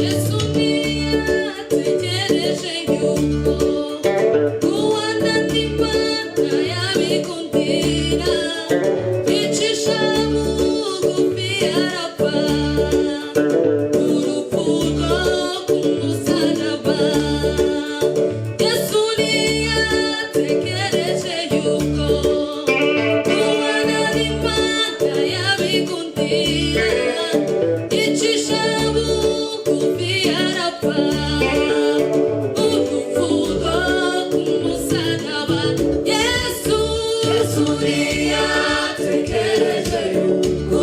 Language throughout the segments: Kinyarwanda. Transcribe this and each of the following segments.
Yesu ntiyategereje yuko kubana n'Imana yabikundira, yicisha bugufi arapfa urupfu rwo ku musaraba. Yesu ntiyategereje yuko kubana n'Imana yabikundira, yicisha bugufi arapfa urupfu rwo ku musaraba. Yesu, Yesu ntiyategereje yuko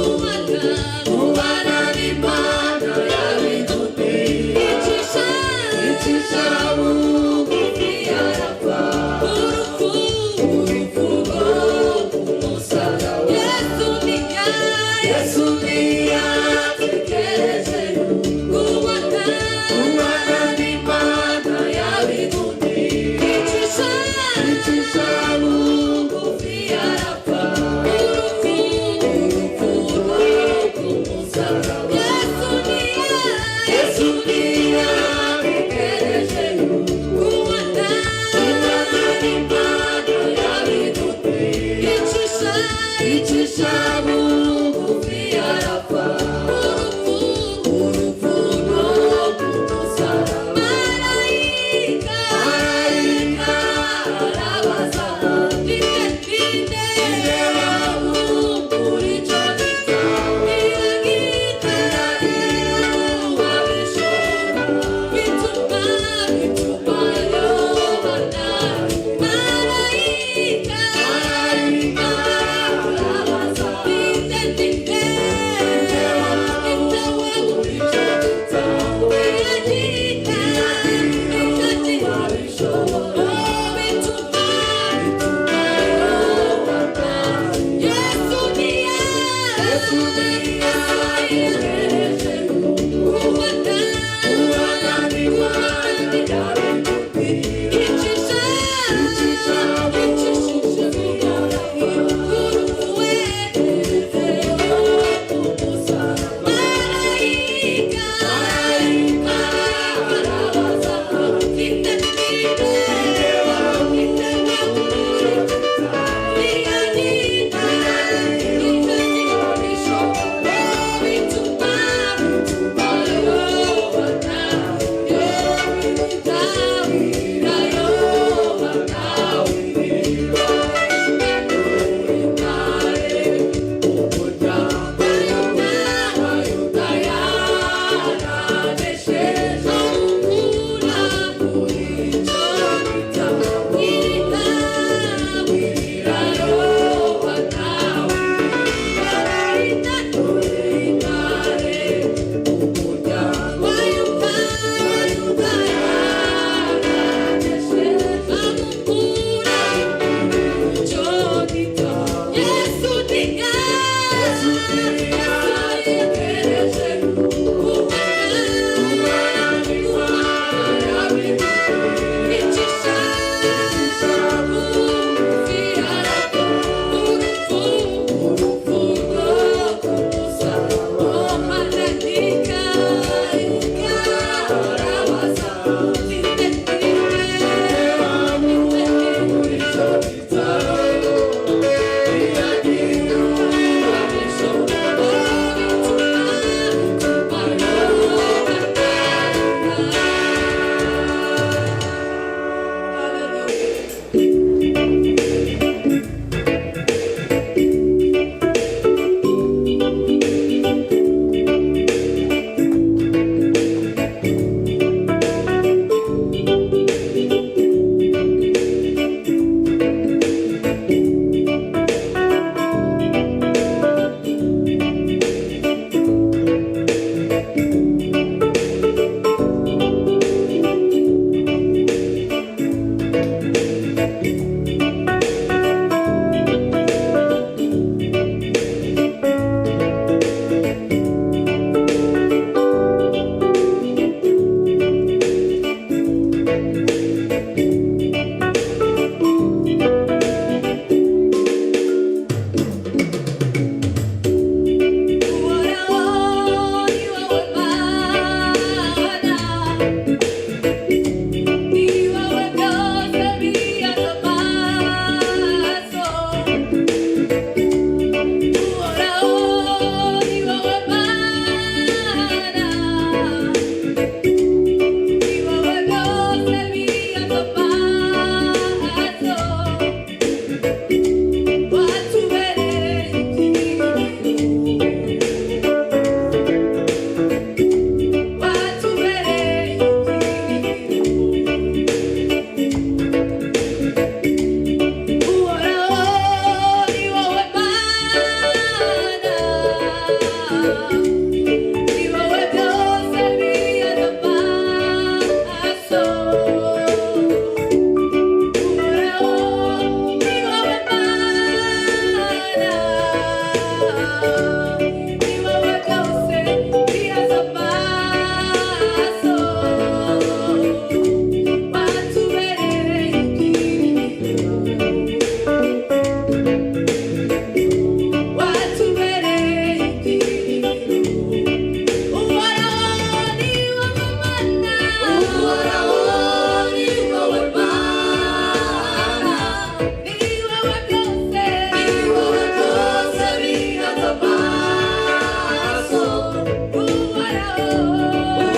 kubana n'Imana yabikundira, yicisha, yicisha bugufi arapfa urupfu, urupfu rwo ku musaraba. Yesu ntiya, Yesu ntiyategereje.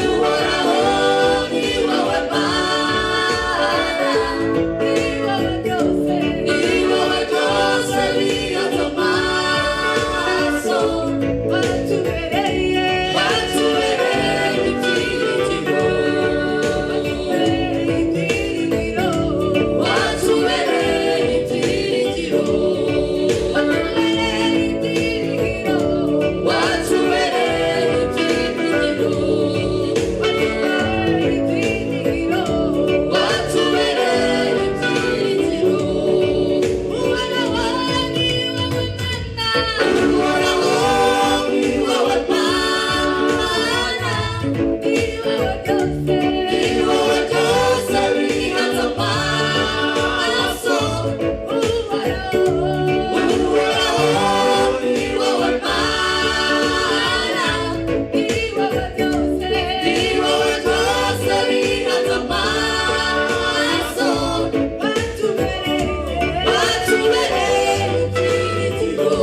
Uhoraho ni wowe Mana, ni wowe byose bihanze amaso. Watubereye ibyiringiro, watubereye ibyiringiro, watubereye ibyiringiro, watubereye ibyiringiro. Uhoraho ni wowe Mana, ni wowe byose bihanze amaso. Uhoraho ni wowe Mana, ni wowe byose bihanze amaso. Watubereye ibyiringiro,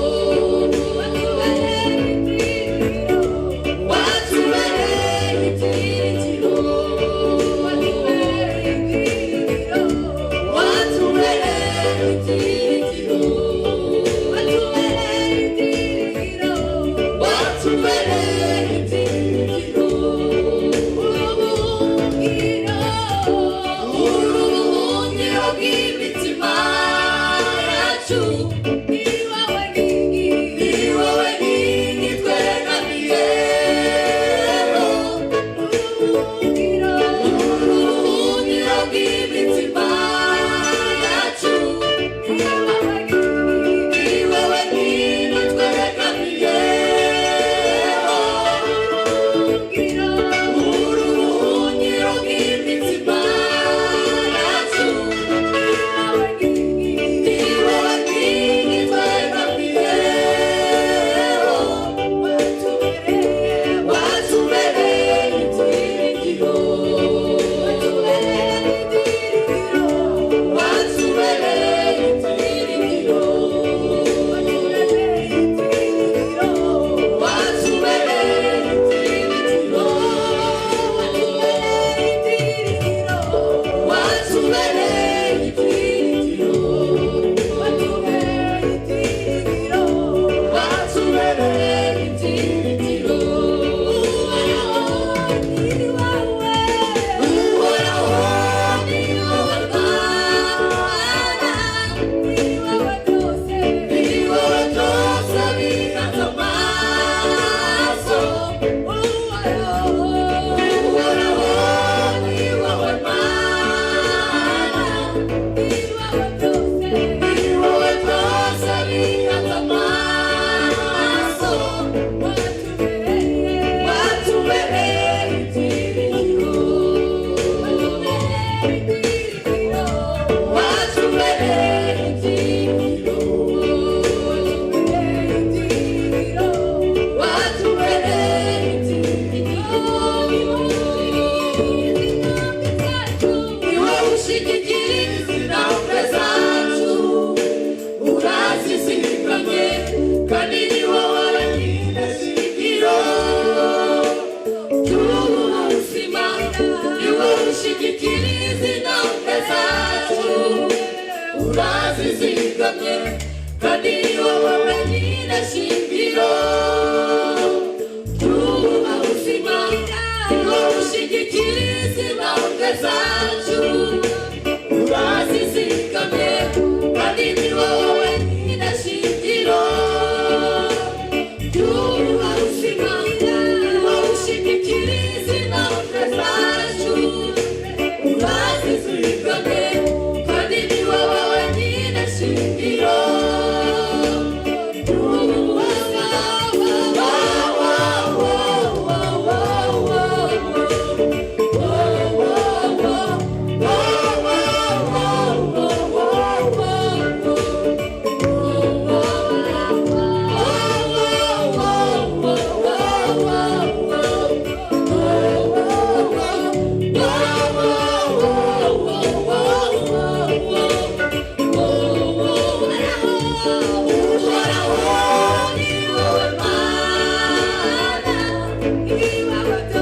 watubereye ibyiringiro, watubereye ibyiringiro, watubereye ibyiringiro. Ubuhungiro bw'imitima yacu, ni wowe nkingi twegamiyeho. Ubuhungiro bw'imitima yacu, ni wowe nkingi twegamiyeho. Ubuhungiro bw'imitima yacu, ni wowe nkingi twegamiyeho. Watubereye ibyiringiro, watubereye ibyiringiro, watubereye ibyiringiro, watubereye ibyiringiro, watubereye ibyiringiro. Uhoraho ni wowe Mana, ni wowe byose bihanze amaso. Uhoraho ni wowe Mana, ni wowe byose bihanze amaso. Watubereye ibyiringiro, watubereye ibyiringiro, watubereye ibyiringiro. Ni wowe ushyigikira intambwe zacu, urazizigamye, kandi ni wowe wenyine shingiro ry'ubuzima. Ni wowe ushyigikira intambwe zacu, urazizigamye, kandi ni wowe wenyine shingiro ry'ubuzima. Ni wowe ushyigikira intambwe zacu, urazizigamye, kandi ni wowe wenyine shingiro ry'ubuzima. Ni wowe ushyigikira intambwe zacu, urazizigamye, kandi ni wowe wenyine shingiro ry'ubuzima. Wa, wa, wa, wa, wa, wa, wa. Ni wowe.